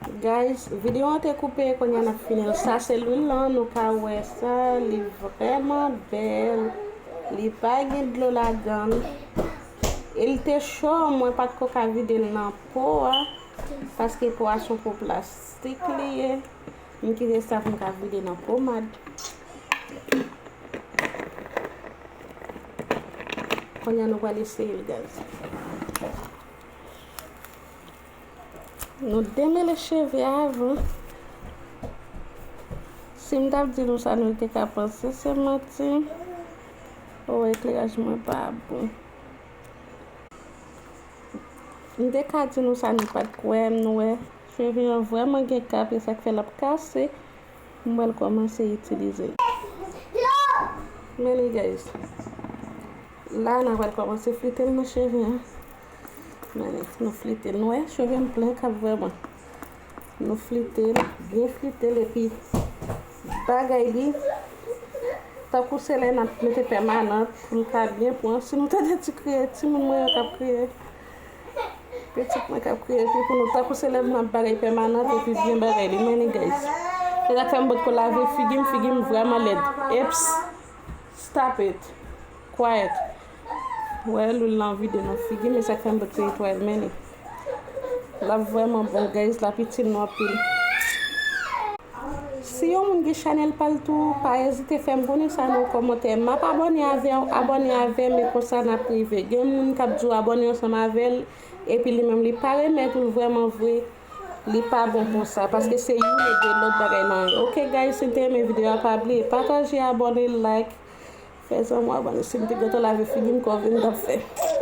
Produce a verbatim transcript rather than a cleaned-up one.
Guys, videyo an te koupe, kounye a n ap fini l. Sa se lwil lan, nou ka wè sa, li vrèman bèl. Li pa gen dlo ladan l. E l te cho, mwen pa t ko ka vide l nan po a, paske po a se yon po plastik li ye. M kite sa pou m ka vide nan pomad. Kounye a nou pral eseye l, guys. Nou demele cheve avan. Si m t ap di nou sa nou te ka panse, se manti. O, ekleraj mwen pa bon. M te ka di nou sa nou pa t kwè m, nou wè. Cheve an vrèman gen kap, e sa k fè l ap kase. M pral kòmanse itilize l. Men li, guys. La, n a pral kòmanse flite l nan cheve an. Men li, nou flite l. Nou wè, cheve m plen kap vrèman. Nou flite l, byen flite l, epi bagay li, tankou se lè n ap mete pèmanant pou l ka byen pran. Si nou tande ti kriye, timoun mwen yo k ap kriye. Pitit mwen k ap kriye, epi pou nou tankou se lè n ap bagay pèmanant epi byen bagay li. Men li, guys. Se sa k fè m potko lave figi m, figi m vrèman lèd. Eps, stop it. Quiet. Wè, lwil lan vide nan figi m, e sa k fè m potko netwaye l, men li. L ap vrèman bon, guys, l ap itil nou anpil. Si yon moun gen chanèl pa l tou, pa ezite fè m konnen sa nan kòmantè. M ap abòne avè w, abòne avè m, e konsa n ap rive. Gen moun k ap di w abòne ansanm avè l, epi li menm li pa remèt ou l vrèman vre. Li pa bon konsa, paske se youn e de lòt bagay nan yo. Ok, guys, si n te renmen videyo a, pa bliye pataje, abòne, like, fè zanmi w abòne. Si m te gentan lave figi m, kòve m t ap fè.